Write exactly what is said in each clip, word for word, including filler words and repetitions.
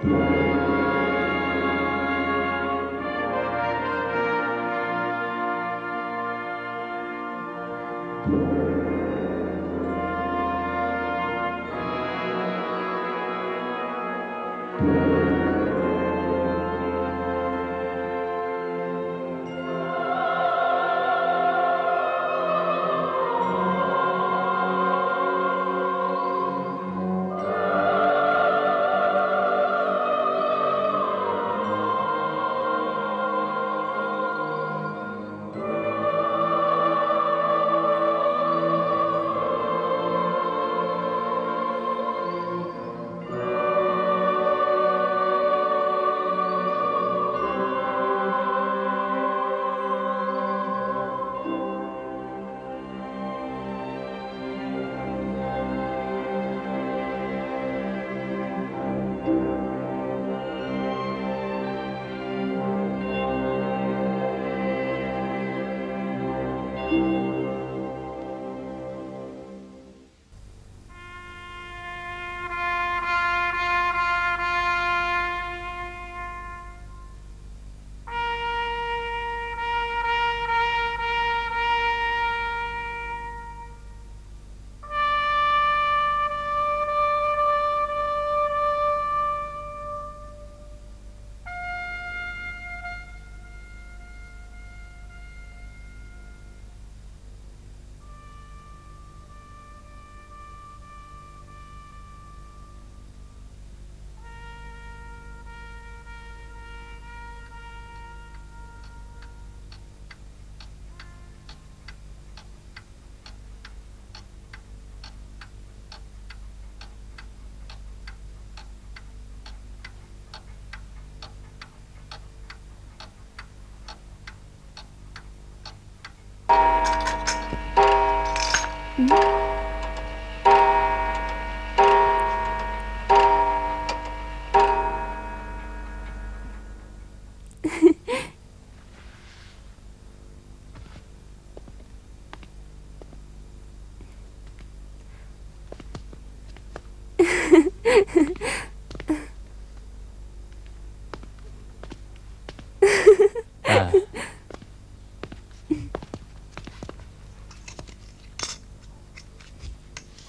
ھە.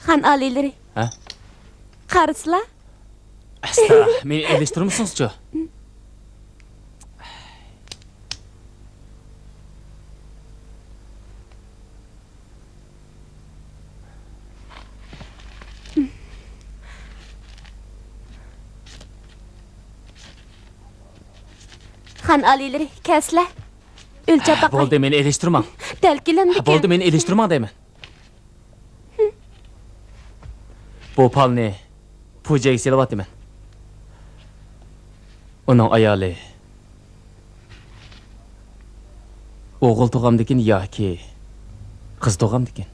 خان ئالىيلىرى. ھە؟ قارىسىلا. ئەستا، مېنى ئېلىشتۇرمىسىڭىزچۇ؟ خان ئالىيلىرى، كەلسىلە. ئۆلچەپ باقاي. بولدى، مېنى ئېلىشتۇرماڭ. دەلكىلەمدىكىن. بولدى، مېنى ئېلىشتۇرماڭ دەيمەن. بۇ پالنى پۇجەيگە سېلىۋاتىمەن. ئۇنىڭ ئايالى ئوغۇل تۇغامدىكىن ياكى قىز تۇغامدىكىن؟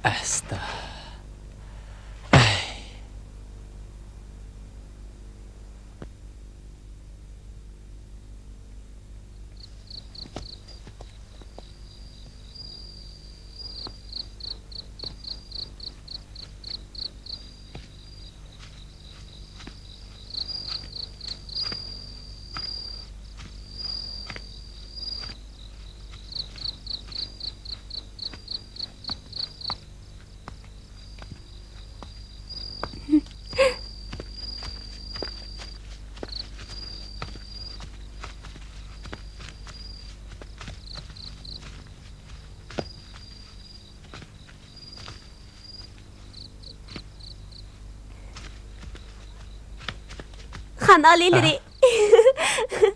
ئەستا. ئەي. خان ئالىيلىرى. ھە؟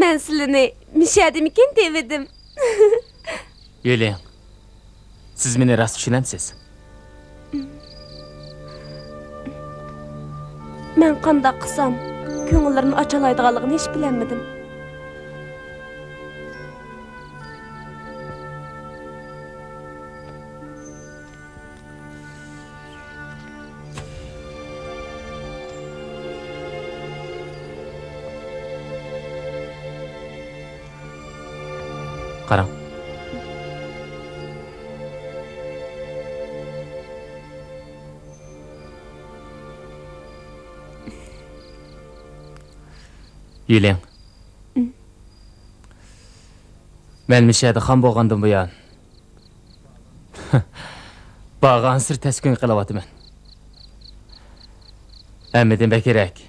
مەن سىلىنى مىشەدىمىكىن دېۋىدىم. يۈلىڭ، سىز مېنى راست چۈشىنەمسىز؟ مەن قانداق قىلسام، كۆڭۈللىرىنى ئاچالايدىغانلىقىنى ھېچ بىلەلمىدىم. قاراڭ، يۈلىڭ. مەن مۇشۇ يەردە خان بولغاندىن بۇيان، بارغانسېرى تەس كۈنگە قېلىۋاتىمەن. ھەممىدىن بەكرەك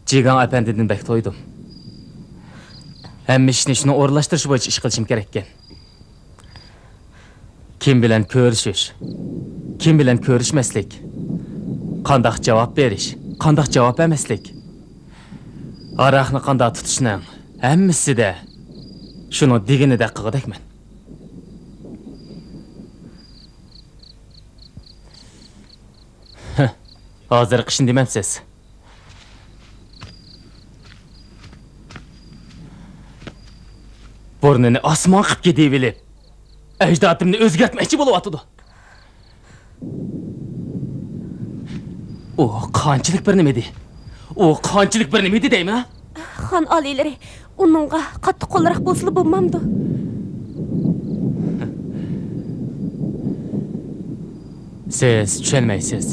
جىگاڭ ئەپەندىدىن بەك تويدۇم. ھەممە ئىشنى شۇنىڭ ئورۇنلاشتۇرۇشى بويىچە ئىش قىلىشىم كېرەككەن. كىم بىلەن كۆرۈشۈش، كىم بىلەن كۆرۈشمەسلىك، قانداق جاۋاب بېرىش، قانداق جاۋاب بەرمەسلىك، ھاراقنى قانداق تۇتۇشنىڭ ھەممىسىدە شۇنىڭ دېگىنىدەك قىلغۇدەكمەن. ھە، ھازىرقى ئىشنى دېمەمسىز؟ بۇرنىنى ئاسمان قىپ كېتىۋېلىپ، ئەجدادىمنى ئۆزگەرتمەكچى بولۇۋاتىدۇ. ئۇ قانچىلىك بىر نېمىدى؟ ئۇ قانچىلىك بىر نېمىدى دەيمەن، ھە؟ خان ئالىيلىرى، ئۇنىڭغا قاتتىق قولراق بولسىلا بولمامدۇ؟ سىز چۈشەنمەيسىز.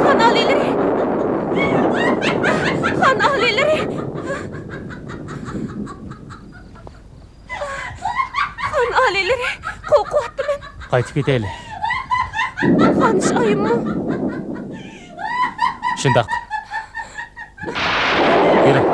خان ئالىيلىرى! خان ئالىيلىرى! خان ئالىيلىرى، قورقۇۋاتىمەن. قايتىپ كېتەيلى. خانىش ئايىممۇ؟ شۇنداق. يۈرۈڭ.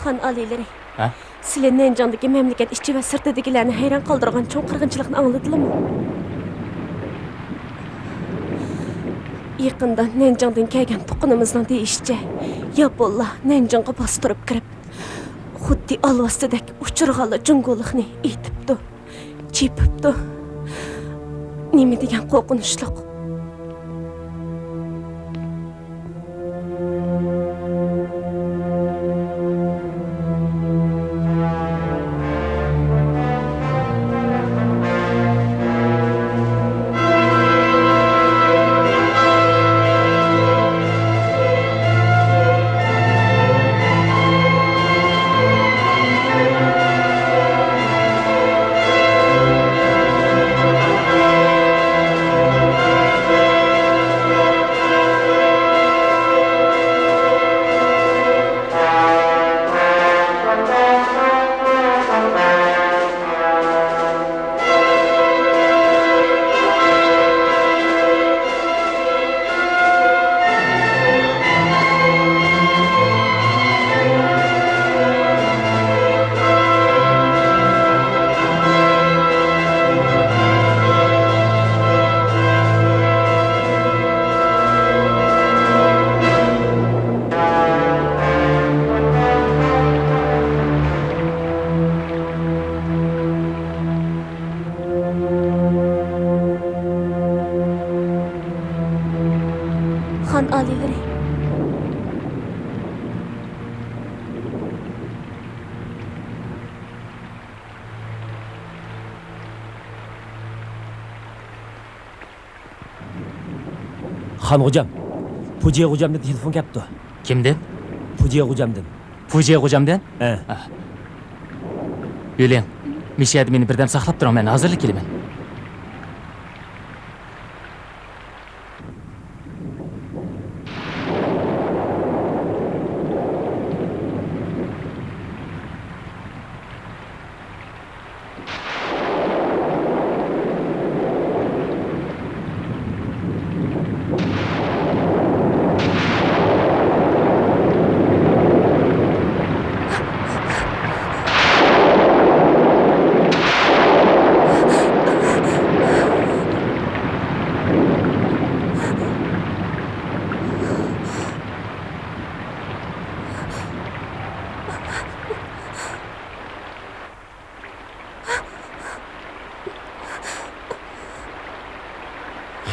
خان ئالىيلىرى، ھە؟ سىلى نەنجىڭدىكى مەملىكەت ئىچى ۋە سىرتىدىكىلەرنى ھەيران قالدۇرغان چوڭ قىرغىنچىلىقنى ئاڭلىدىلىمۇ؟ يېقىندا نەنجىڭدىن كەلگەن تۇغقىنىمىزنىڭ دېيىشىچە، ياپونلار نەنجىڭغا باستۇرۇپ كىرىپ، خۇددى ئالۋاستىدەك ئۇچۇرغانلا جۇڭگولۇقنى ئېتىپتۇ، چېپىپتۇ. نېمە دېگەن قورقۇنچلۇق! خان ئالىيلىرى. خان غوجام، پۇجى غوجامدىن تېلېفون كەپتۇ. كىمدىن؟ پۇجى غوجامدىن. پۇجى غوجامدىن؟ ھە. ھە. يۈلىڭ، مىشەدە مېنى بىردەم ساقلاپ تۇرۇڭ، مەن ھازىرلا كېلىمەن.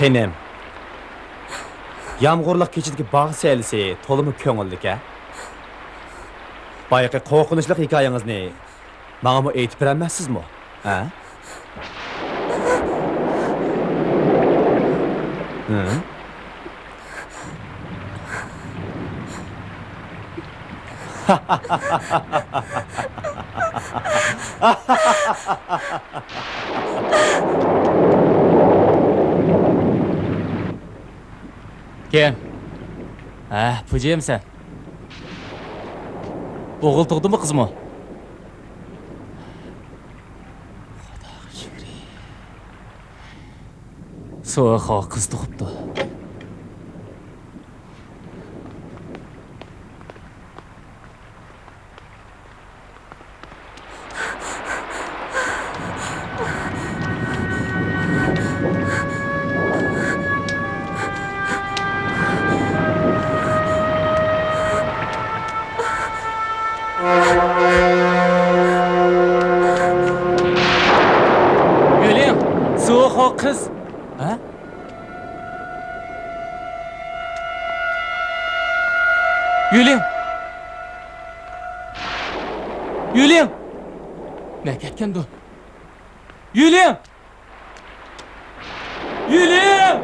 خېنىم، يامغۇرلۇق كېچىدىكى باغ سەيلىسى تولىمۇ كۆڭۈللۈك ھە؟ بايىقى قورقۇنچلۇق ھېكايىڭىزنى ماڭىمۇ ئېيتىپ بېرەلمەسسىزمۇ؟ ھە؟ ھە؟ كىم؟ ھە، پۇجىيەمسەن؟ ئوغۇل تۇغدىمۇ، قىزمۇ؟ خۇداغا شۈكرى. سوخو قىز تۇغۇپتۇ. يۈلياڭ، سوخو قىز. ھە؟ يۈلياڭ! يۈلياڭ! نەگە كەتكەندۇ؟ يۈلياڭ! يۈلياڭ!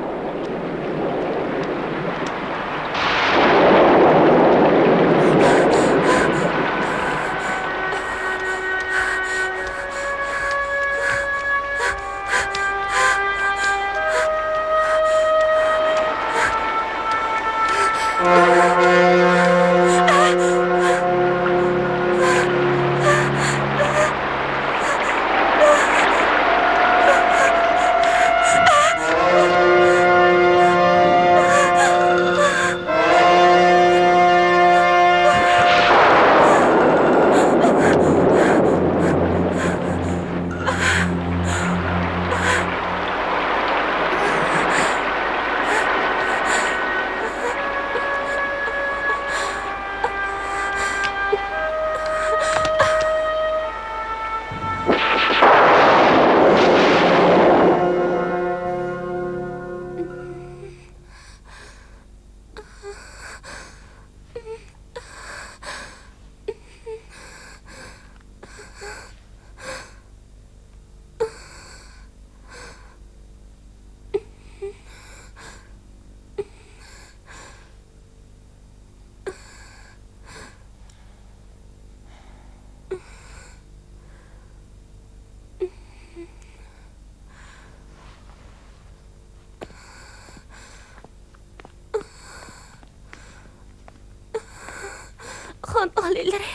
خان ئالىيلىرى،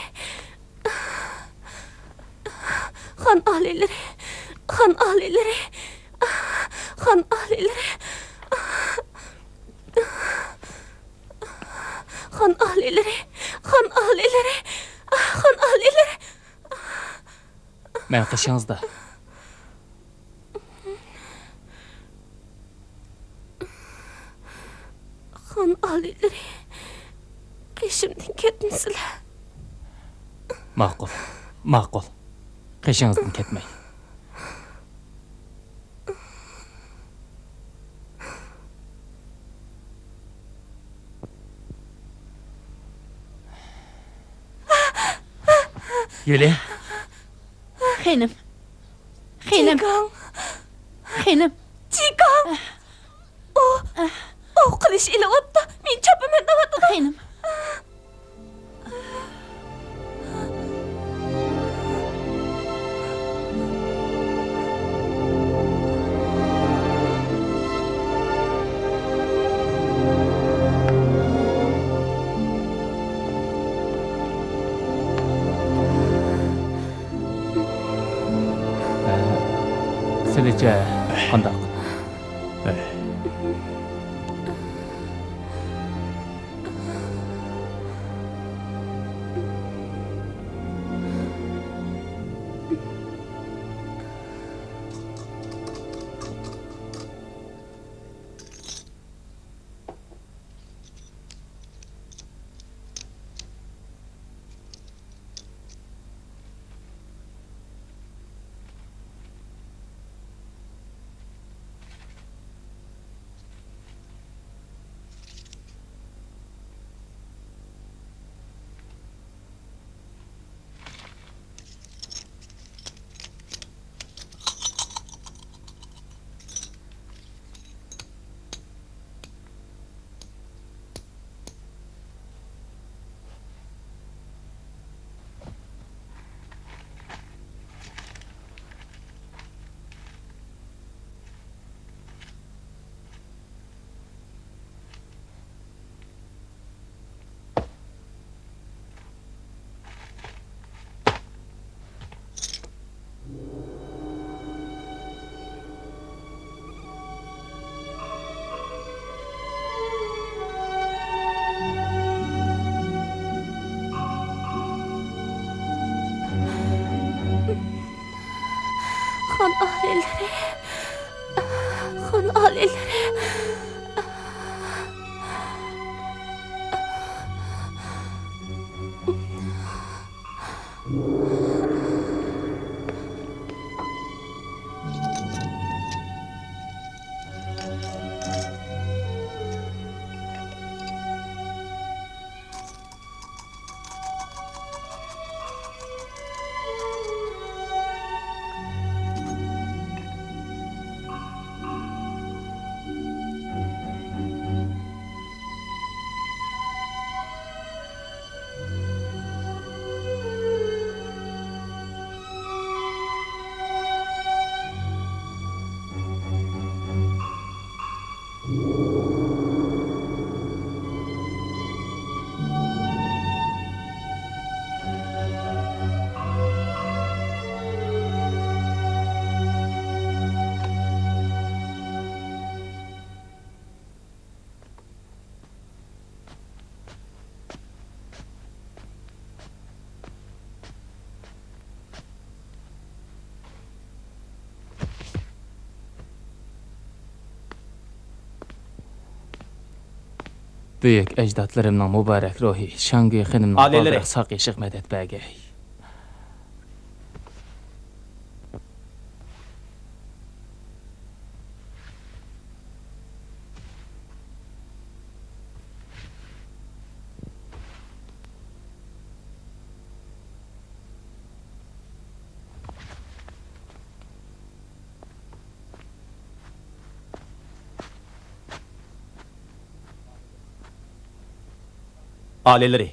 خان ئالىيلىرى، خان ئالىيلىرى، خان ئالىيلىرى، خان ئالىيلىرى، خان ئالىيلىرى، خان ئالىيلىرى. مەن قېشىڭىزدا. خان ئالىيلىرى، قېشىمدىن كەتمىسىلە. ماقۇل، ماقۇل. قېشىڭىزدىن كەتمەي. يۈلياڭ. خېنىم. خېنىم. جىگاڭ. خېنىم. جىگاڭ. ئۇ، ئۇ قىلىچ ئېلىۋاپتۇ. مېنى چاپىمەن دەۋاتىدۇ. خېنىم. سىلىچە قانداق؟ خان ئالىيلىرى، خان ئالىيلىرى. بۈيۈك ئەجدادلىرىمنىڭ مۇبارەك روھى شاڭگۈي خېنىمنىڭ ئالىيلىرى. بالدۇرراق ساقىيىشىغا مەدەت بەرگەي. ئالىيلىرى،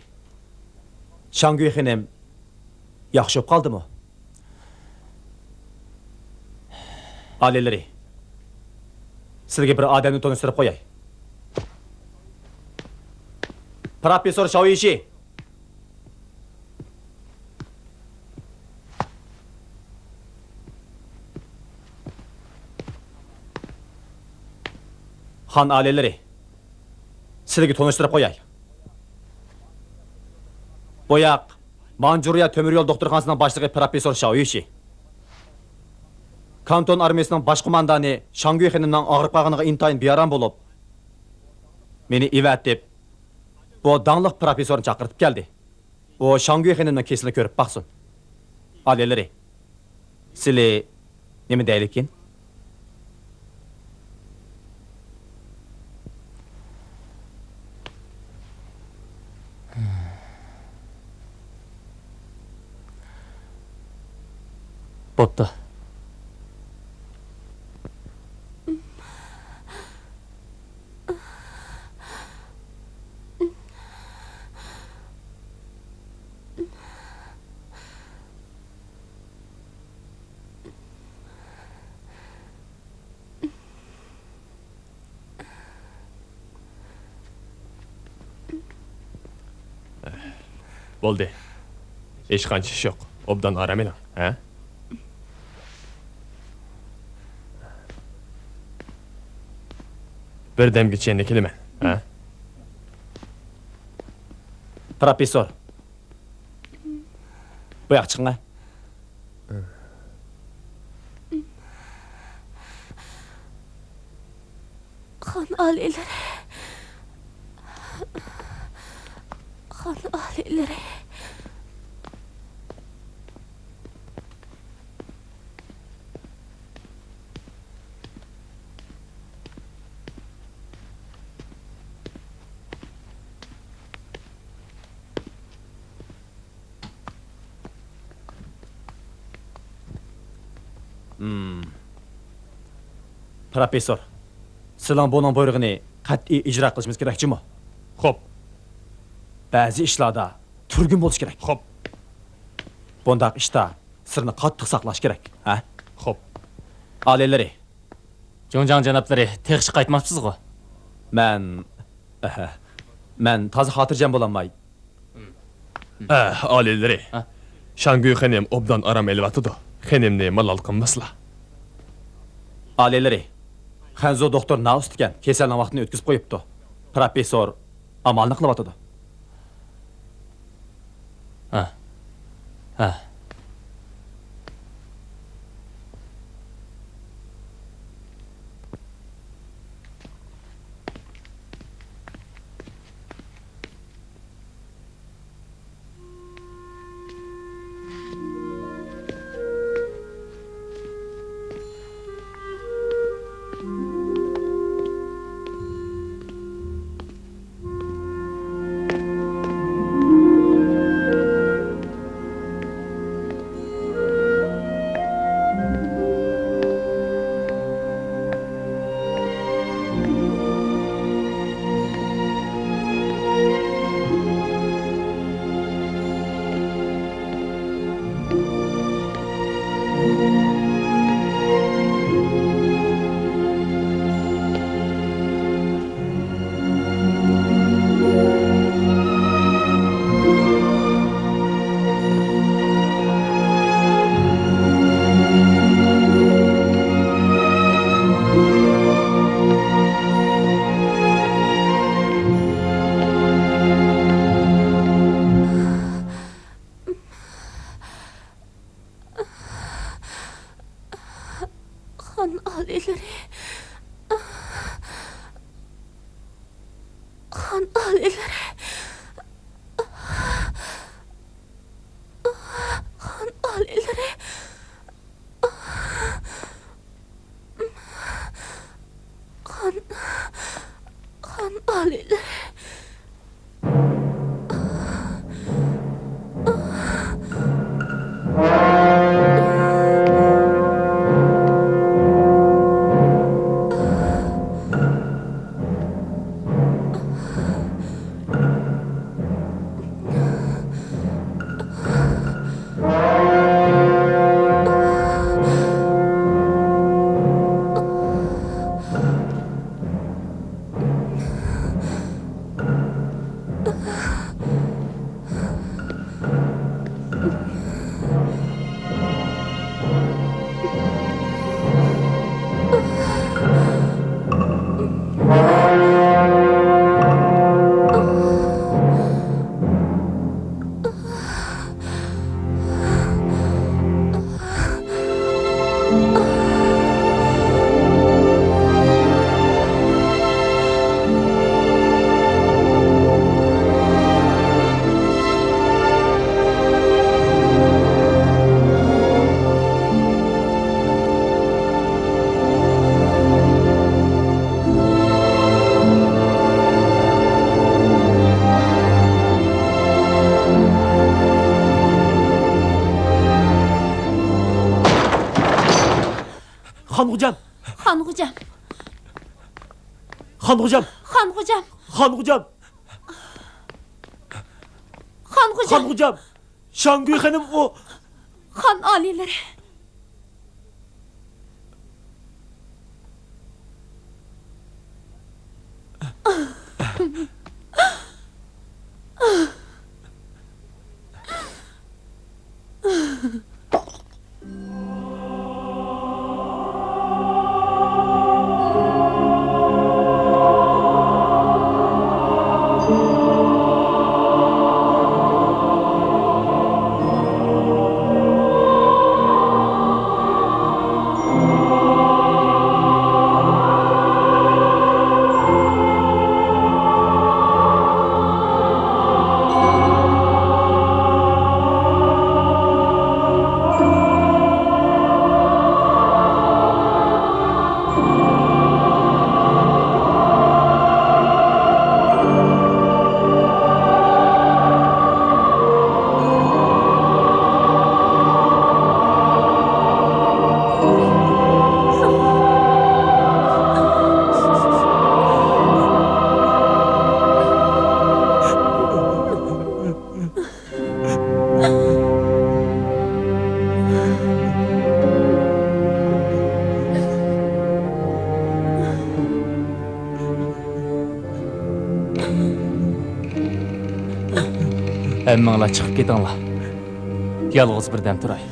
شاڭگۈي خېنىم ياخشى بولۇپ قالدىمۇ؟ ئالىيلىرى، سىلىگە بىر ئادەمنى تونۇشتۇرۇپ قوياي. پروفېسسور شاۋيۈشى. خان ئالىيلىرى، سىلىگە تونۇشتۇرۇپ قوياي. بۇ ياق مانجۇرىيا تۆمۈر يول دوختۇرخانىسىنىڭ باشلىقى پروفېسسور شاۋيۈشى. كانتون ئارمىيىسىنىڭ باش قوماندانى شاڭگۈي خېنىمنىڭ ئاغرىپ قالغىنىغا ئىنتايىن بىئارام بولۇپ، مېنى ئەۋەتىپ، بۇ داڭلىق پروفېسسورنى چاقىرتىپ كەلدى. ئۇ شاڭگۈي خېنىمنىڭ كېسىلىنى كۆرۈپ باقسۇن. ئالىيلىرى، سىلى نېمە دەيلىكىن؟ بوپتۇ. بولدى. ھېچقانچە ئىش يوق. ئوبدان ئارام ئېلىڭ، ھە؟ بىر دەمگىچە يەنە كېلىمەن، ھە؟ پروفېسسور، بۇ ياققا چىقىڭە. خان ئالىيلىرى. خان ئالىيلىرى. ھىم. پروفېسسور، سىلەر بۇنىڭ بۇيرۇقىنى قەتئىي ئىجرا قىلىشىمىز كېرەك جۇمۇ؟ خوپ. بەزى ئىشلاردا تۈرگۈن بولۇش كېرەك. خوپ. بۇنداق ئىشتا سىرنى قاتتىق ساقلاش كېرەك، ھە؟ خوپ. ئالىيلىرى. جۇڭجاڭ جانابلىرى تېخىچە قايتماپسىزغۇ؟ مەن، ئەھە، مەن تازا خاتىرجەم بولالماي. ئە، ئالىيلىرى. ھە؟ شاڭگۈي خېنىم ئوبدان ئارام ئېلىۋاتىدۇ. خېنىمنى مالال قىلماسلا. ئالىيلىرى، خەنزۇ دوختۇر ناۋۇس ئىكەن، كېسەلنىڭ ۋاقتىنى ئۆتكۈزۈپ قويۇپتۇ. پروفېسسور ئامالنى قىلىۋاتىدۇ. ھە. ھە. خان ئالىيلىرى. خان ئالىيلىرى. خان ئالىيلىرى. خان، خان ئالىيلىرى. خانغوجام! خانغوجام! خانغوجام! خانغوجام! خانغوجام! خانغوجام! شاڭگۈي خېنىم، ئۇ خان ئالىيلىرى. ھەممىڭلار چىقىپ كېتىڭلار. يالغۇز بىردەم تۇراي.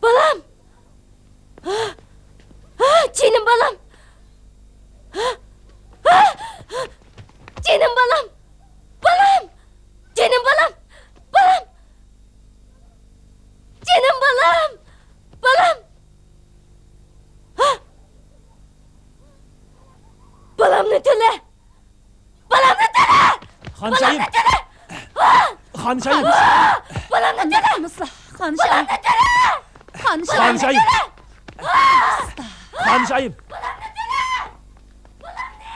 بالام! جېنىم بالام! جېنىم بالام! بالام! جېنىم بالام! بالام! جېنىم بالام! بالام! بالامنى تىلە! بالامنى تىلە! خانشايىم! بالامنى تىلە! خانشايىم! بالامنى تىلە! خانشايىم! بالامنى تىلە! خانشايىم! خانشايىم! بالامنى تىلە! بالامنى!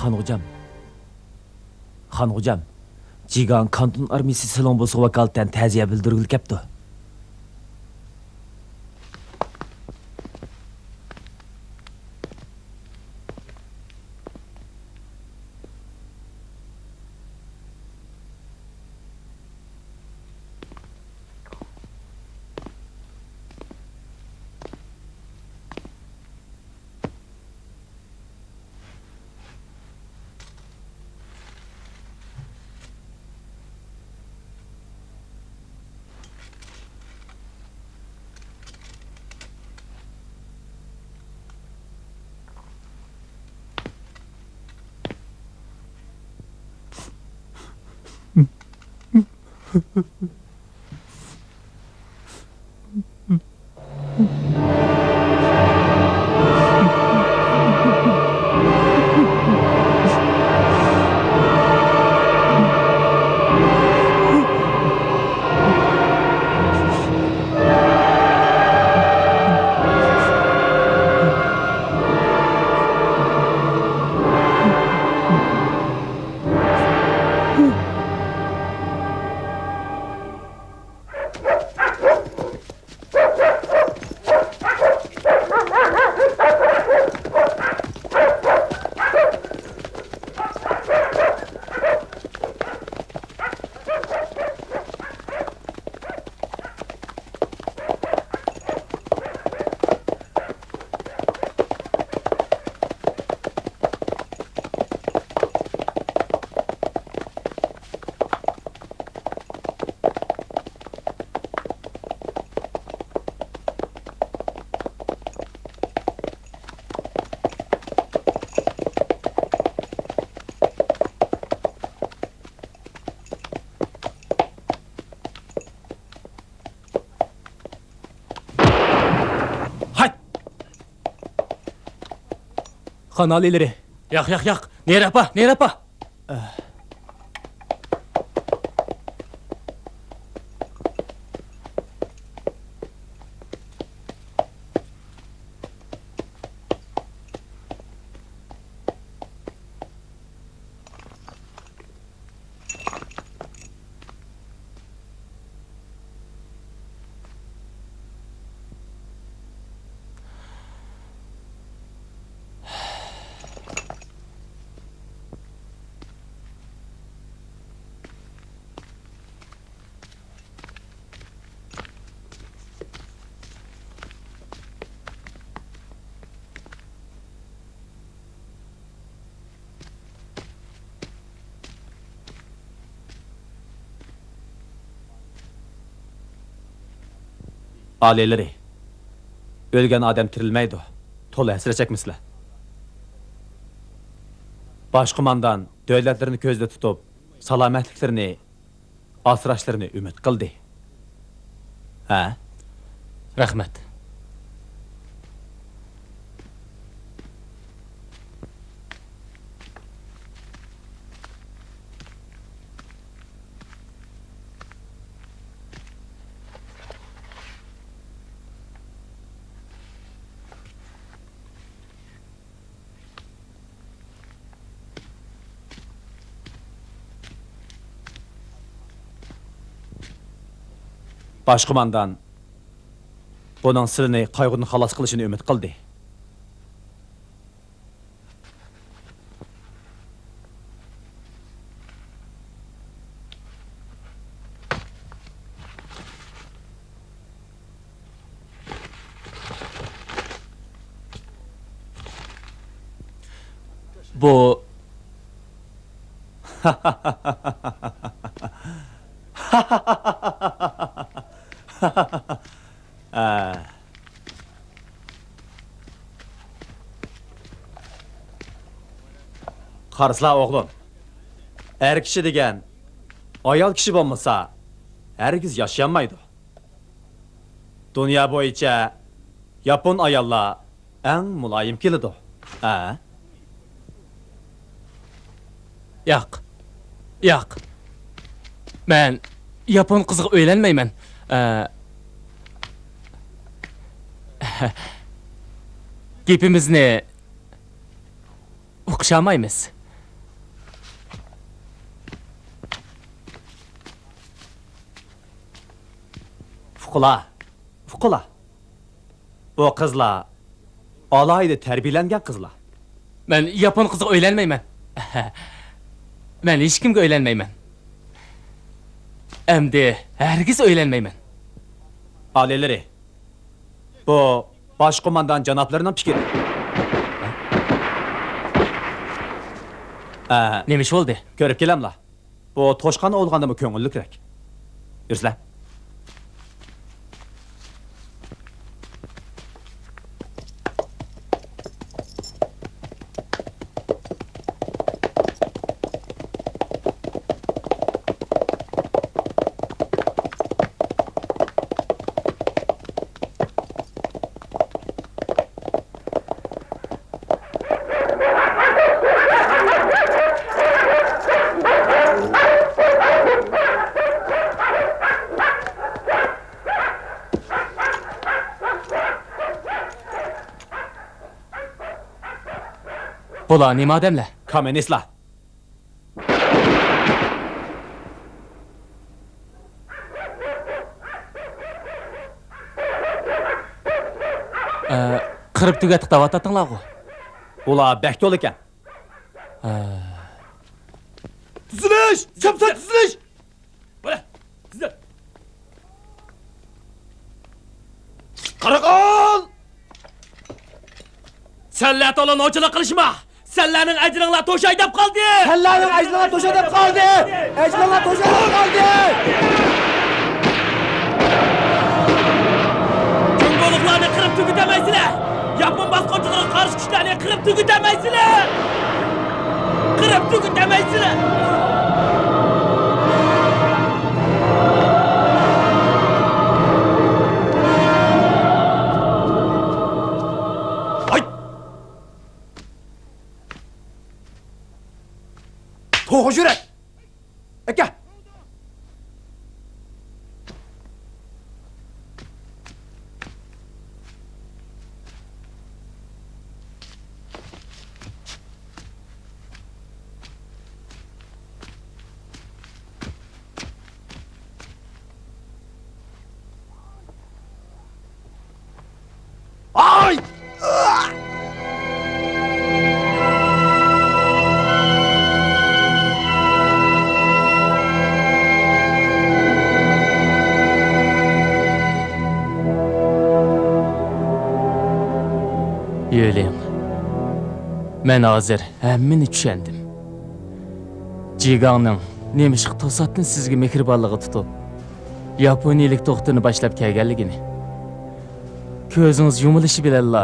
خانغوجام. خانغوجام. جىگاڭ كانتون ئارمىيىسى سېلىڭ بوسىغا ۋاكالىتەن تەزىيە بىلدۈرگىلى كەپتۇ. ھايت! خان ئالىيلىرى. ياق، ياق، ياق. نېرى ئاپا، نېرى ئاپا. ئالىيلىرى، ئۆلگەن ئادەم تىرىلمەيدۇ، تولا ھەسرەت چەكمىسىلەر. باش قوماندان دۆلەتلىرىنى كۆزدە تۇتۇپ، سالامەتلىكلىرىنى ئاسراشلىرىنى ئۈمىد قىلدى. ھە؟ رەھمەت. باش قوماندان بۇنىڭ سىلىنى قايغۇدىن خالاس قىلىشىنى ئۈمىد قىلدى. بۇ ھە. قارىسىلا ئوغلۇم، ئەر كىشى دېگەن ئايال كىشى بولمىسا ھەرگىز ياشىيالمايدۇ. دۇنيا بويىچە ياپون ئاياللار ئەڭ مۇلايىم كېلىدۇ. ھە؟ ياق. ياق. مەن ياپون قىزىغا ئۆيلەنمەيمەن. ئە، گېپىمىزنى ئۇقۇشالمايمىز. ئۇقىلا، ئۇقىلا. بۇ قىزلار ئالاھىدە تەربىيەلەنگەن قىزلار. مەن ياپون قىزىغا ئۆيلەنمەيمەن. مەن ھېچكىمگە ئۆيلەنمەيمەن. ئەمدى ھەرگىز ئۆيلەنمەيمەن. ئالىيلىرى، بۇ باش قوماندان جانابلىرىنىڭ پىكرى. ئە، نېمە ئىش بولدى؟ كۆرۈپ كېلەملا. بۇ توشقان ئوۋلىغاندىنمۇ كۆڭۈللۈكرەك. يۈرسىلە. بۇلار نېمە ئادەملەر؟ كوممۇنىستلار. ئە، قىرىپ تۈگەتتۇق دەۋاتاتتىڭلارغۇ؟ بۇلار بەك تولا ئىكەن. ھە. تىزىلىش! چاپسان تىزىلىش! بولە، تىزىل! قاراقال! سەنلەر تولا نوچىلىق قىلىشما! سەنلەرنىڭ ئەجرىڭلار توشاي دەپ قالدى! سەنلەرنىڭ ئەجرىڭلار توشاي دەپ قالدى! ئەجرىڭلار توشاي دەپ قالدى! جۇڭگولۇقلارنى قىرىپ تۈگىتەلمەيسىلەر! ياپون باسقۇنچىلىقىغا قارشى كۈچلەرنى قىرىپ تۈگىتەلمەيسىلەر! قىرىپ تۈگىتەلمەيسىلەر! ھاي! توغا يۈرەك! ئەكە! ئاي! يۆلىڭ، مەن ھازىر ھەممىنى چۈشەندىم. جىگاڭنىڭ نېمىشقا توساتتىن سىزگە مېھرىبانلىقى تۇتۇپ، ياپونىيىلىك دوختۇرنى باشلاپ كەلگەنلىكىنى، كۆزىڭىز يۇمۇلۇشى بىلەنلا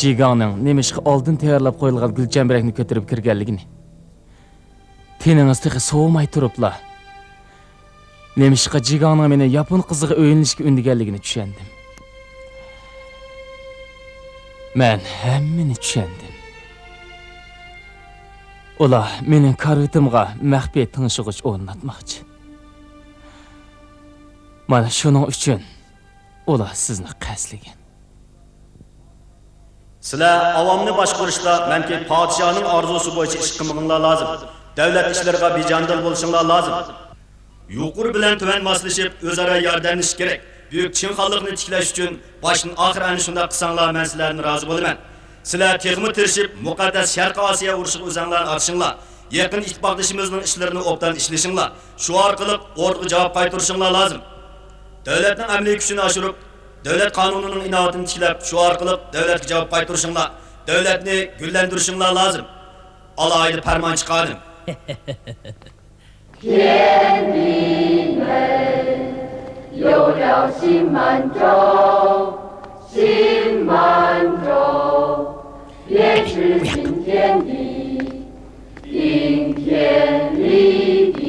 جىگاڭنىڭ نېمىشقا ئالدىن تەييارلاپ قويۇلغان گۈلچەمبىرەكنى كۆتۈرۈپ كىرگەنلىكىنى، تېنىڭىز تېخى سوۋۇماي تۇرۇپلا، نېمىشقا جىگاڭنىڭ مېنى ياپون قىزىغا ئۆيلىنىشكە ئۈندىگەنلىكىنى چۈشەندىم. مەن ھەممىنى چۈشەندىم. ئۇلار مېنىڭ كارىۋىتىمغا مەخپىي تىڭشىغۇچ ئورناتماقچى. مانا شۇنىڭ ئۈچۈن ئۇلار سىزنى قەستلىگەن. سىلەر ئاۋامنى باشقۇرۇشتا مەنكى پادىشاھنىڭ ئارزۇسى بويىچە ئىش قىلمىغىنىڭلار لازىم. دۆلەت ئىشلىرىغا بىجانىدىل بولۇشۇڭلار لازىم. يۇقىرى بىلەن تۆۋەن ماسلىشىپ، ئۆزئارا ياردەملىشىش كېرەك. بۈيۈك چىن خانلىقنى تىكلەش ئۈچۈن باشتىن ئاخىر ئەنە شۇنداق قىلساڭلار، مەن سىلەردىن رازى بولىمەن. سىلەر تېخىمۇ تىرىشىپ، مۇقەددەس شەرقىي ئاسىيا ئۇرۇشىغا ئۆزەڭلارنى ئاتىشىڭلار. يېقىن ئىتتىپاقدىشىمىزنىڭ ئىشلىرىنى ئوبدان ئىشلىشىڭلار. شۇ ئارقىلىق ئوردىغا جاۋاب قايتۇرۇشۇڭلار لازىم. دۆلەتنىڭ ئەمەلىي كۈچىنى ئاشۇرۇپ، دۆلەت قانۇنىنىڭ ئىناۋىتىنى تىكلەپ، شۇ ئارقىلىق دۆلەتكە جاۋاب قايتۇرۇشۇڭلار، دۆلەتنى گۈللەندۈرۈشۈڭلار لازىم. ئالاھىدە پەرمان چىقاردىم. 天地美，有了新满洲，新满洲，编织新天地。 顶天立地，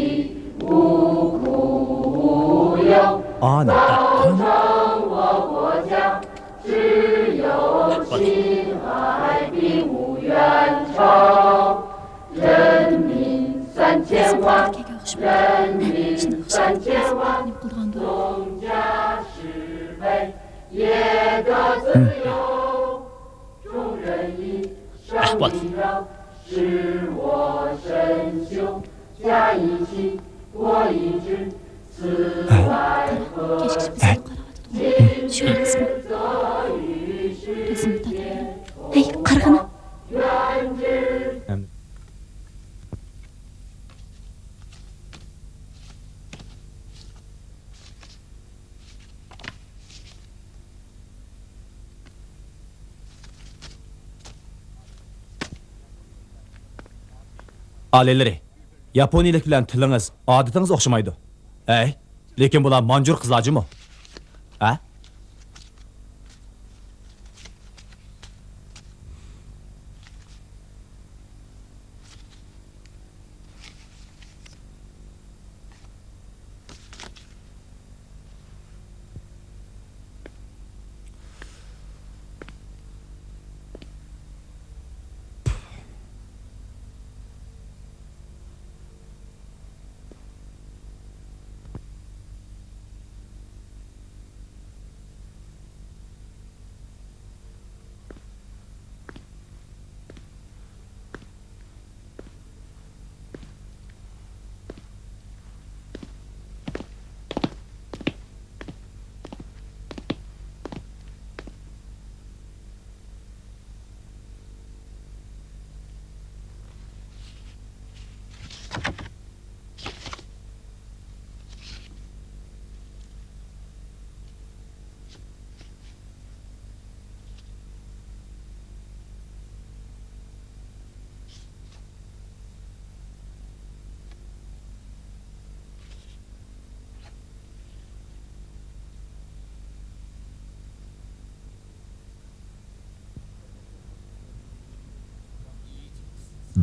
无苦无忧， ئانا، 造成我国家，只有青海并无冤仇，人民三千万，人民三千万，总价十倍，也得自由。 ئەھۋال. ھە. ھە. شۇ ئەمەسمۇ؟ رەسىمنى تارتىۋېلىڭ. ھەي، قارىغىنا. ئالىيلىرى، ياپونىيىلىك بىلەن تىلىڭىز، ئادىتىڭىز ئوخشىمايدۇ. ھەي، لېكىن بۇلار مانجۇر قىزلار جۇمۇ. ھە؟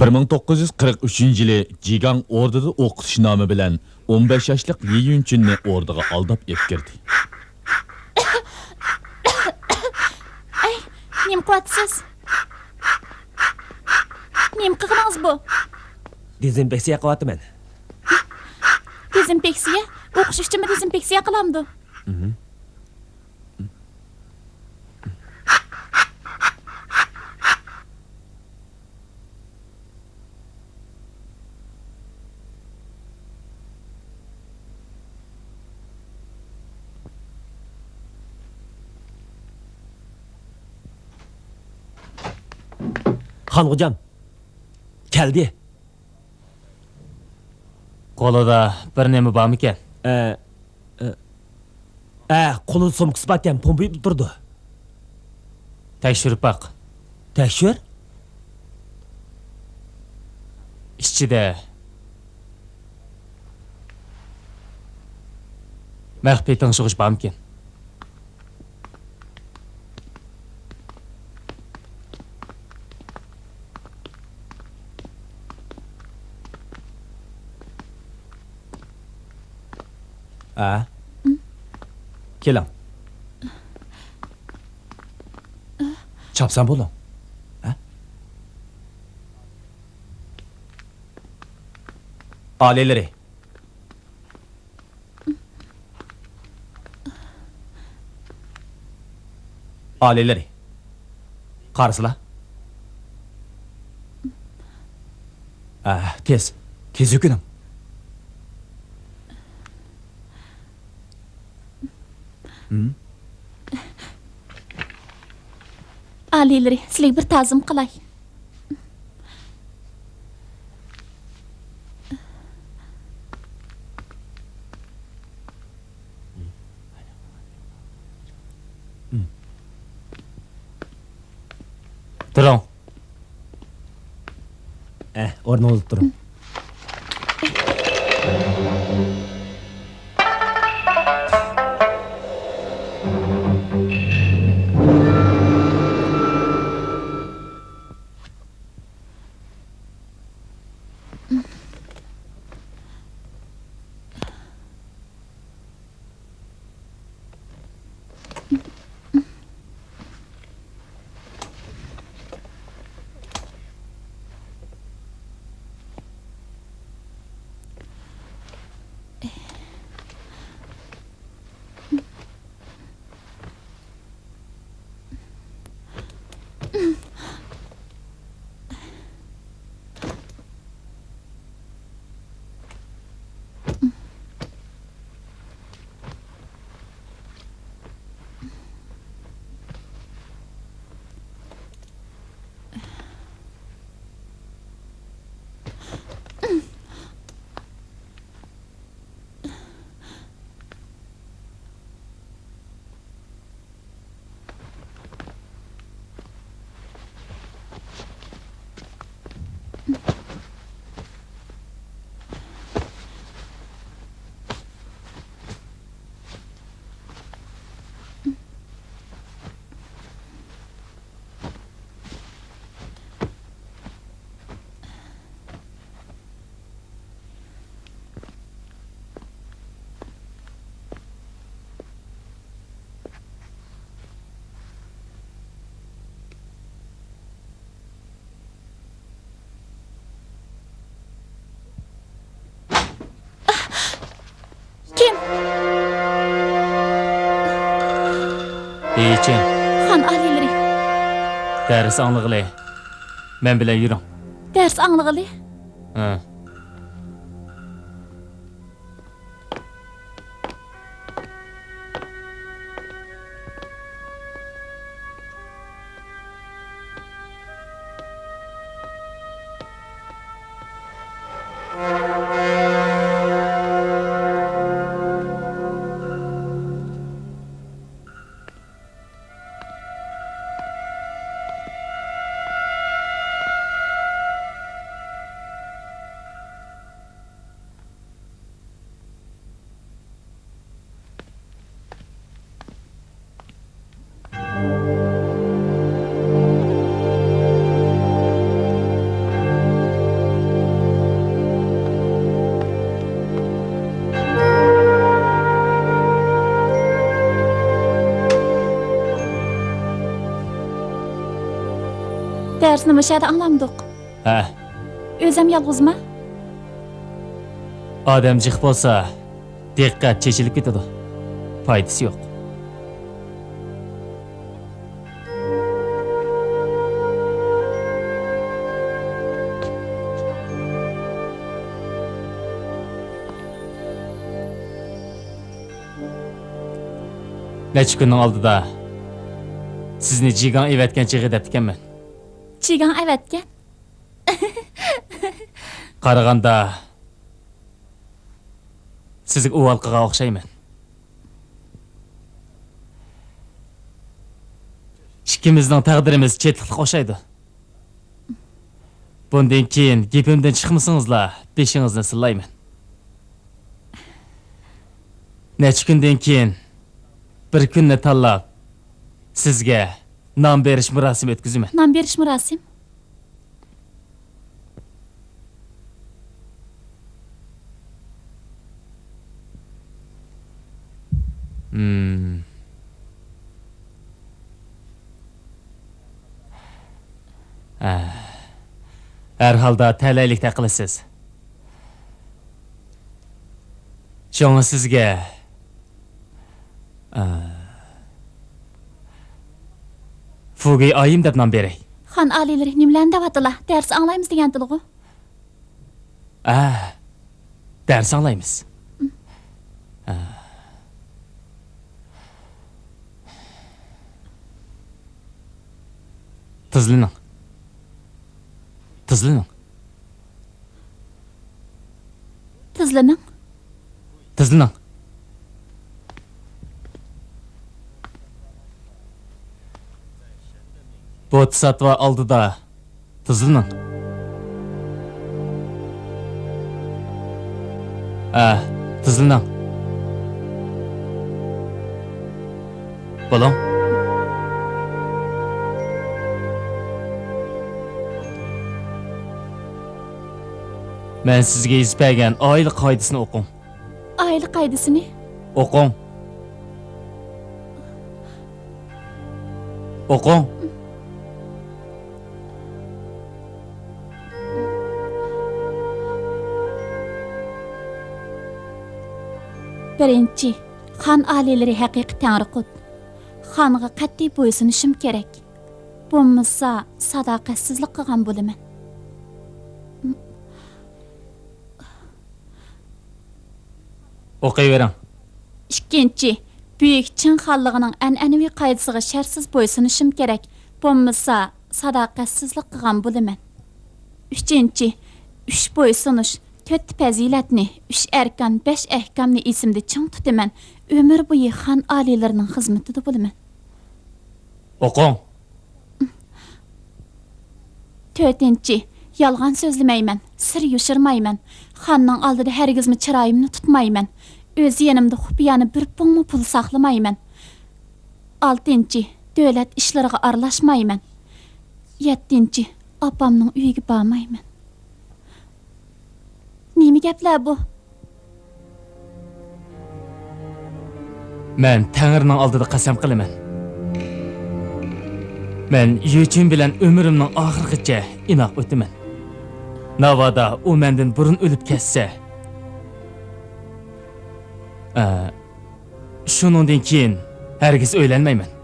بىر مىڭ توققۇز يۈز قىرىق ئۈچىنچى يىلى جىگاڭ ئوردىدا ئوقۇتۇش نامى بىلەن ئون بەش ياشلىق يى يۈنچۈننى ئوردىغا ئالداپ ئېلىپ كىردى. ئەي، نېمە قىلىۋاتىسىز؟ نېمە قىلغىنىڭىز بۇ؟ دېزىنفېكسىيە قىلىۋاتىمەن. دېزىنفېكسىيە؟ ئوقۇش ئۈچۈنمۇ دېزىنفېكسىيە قىلامدۇ؟ خانغۇجام كەلدى. قولىدا بىر نېمە بارمىكەن؟ ئە، ئە، ئە، قولىدا سومكىسى باركەن، پومپا يۇتۇپ تۇرىدۇ. تەكشۈرۈپ باق. تەكشۈر. ئىچىدە مەخپىي تىڭشىغۇچ بارمىكىن؟ ھە؟ كېلىڭ. چاپسان بولۇڭ. ھە؟ ئالىيلىرى. ئالىيلىرى. قارىسىلا. ئە، تېز. تېز يۈكۈنۈڭ. ھىم؟ ئالىيلىرى، سىلىگە بىر تازىم قىلاي. تۇرۇڭ. ئە، ئورنىڭىزدا تۇرۇڭ. كىم؟ ئېيچىن. خان ئالىيلىرى. دەرس ئاڭلىغىلى. مەن بىلەن يۈرۈڭ. دەرس ئاڭلىغىلى؟ ھە. دەرسنى مۇشۇ يەردە ئاڭلامدۇق؟ ھە. ئۆزەم يالغۇزما؟ ئادەم جىق بولسا، دىققەت چېچىلىپ كېتىدۇ. پايدىسى يوق. نەچچە كۈننىڭ ئالدىدا سىزنى جىگاڭ ئېۋەتكەن چېغى دەپتىكەنمەن. جىگاڭ ئەۋەتكەن؟ قارىغاندا سىزگە ئۇۋال قىلغان ئوخشايمەن. ئىككىمىزنىڭ تەقدىرىمىز چېتىقلىق ئوخشايدۇ. بۇندىن كېيىن گېپىمدىن چىقمىسىڭىزلا، بېشىڭىزنى سىلايمەن. نەچچە كۈندىن كېيىن بىر كۈننى تاللاپ، سىزگە نان بېرىش مۇراسىمى ئۆتكۈزىمەن. نان بېرىش مۇراسىم؟ ھىم. ئە، ھەر ھالدا تەلەيلىكتەك قىلىسىز. شۇڭا سىزگە، ئە، فۇگى ئايىم دەپ نام بېرەي. خان ئالىيلىرى نېمىلەرنى دەۋاتىلا؟ دەرس ئاڭلايمىز دېگەنتىلىغۇ؟ ئە، دەرس ئاڭلايمىز. ئە. تىزلىنىڭ. تىزلىنىڭ. تىزلىنىڭ. تىزلىنىڭ. بودىساتتۋا ئالدىدا تىزلىنىڭ. ئە، تىزلىنىڭ. بولۇڭ. مەن سىزگە يېزىپ بەرگەن ئائىلە قائىدىسىنى ئوقۇڭ. ئائىلە قائىدىسىنى؟ ئوقۇڭ. ئوقۇڭ. بىرىنچى، خان ئالىيلىرى ھەقىقىي تەڭرىقۇت. خانغا قەتئىي بويسۇنۇشۇم كېرەك. بولمىسا، ساداقەتسىزلىك قىلغان بولىمەن. ئوقۇۋېرىڭ. ئىككىنچى، بۈيۈك چىڭ خانلىقىنىڭ ئەنئەنىۋى قائىدىسىغا شەرتسىز بويسۇنۇشۇم كېرەك، بولمىسا، ساداقەتسىزلىك قىلغان بولىمەن. ئۈچىنچى، ئۈچ بويسۇنۇش، تۆت پەزىلەتنى، ئۈچ ئەركان، بەش ئەھكامنى ئېسىمدە چىڭ تۇتىمەن، ئۆمۈر بويى خان ئالىيلىرىنىڭ خىزمىتىدە بولىمەن. ئوقۇڭ. تۆتىنچى، يالغان سۆزلىمەيمەن، سىر يوشۇرمايمەن. خاننىڭ ئالدىدا ھەرگىزمۇ چىرايىمنى تۇتمايمەن. ئۆز يېنىمدا خۇپىيانە بىر پۇڭمۇ پۇل ساقلىمايمەن. ئالتىنچى، دۆلەت ئىشلىرىغا ئارىلاشمايمەن. يەتتىنچى، ئاپامنىڭ ئۆيىگە بارمايمەن. نېمە گەپلەر بۇ؟ مەن تەڭرىنىڭ ئالدىدا قەسەم قىلىمەن. مەن يۈچۈن بىلەن ئۆمرۈمنىڭ ئاخىرىغىچە ئىناق ئۆتىمەن. ناۋادا ئۇ مەندىن بۇرۇن ئۆلۈپ كەتسە، ئە، شۇنىڭدىن كېيىن ھەرگىز ئۆيلەنمەيمەن.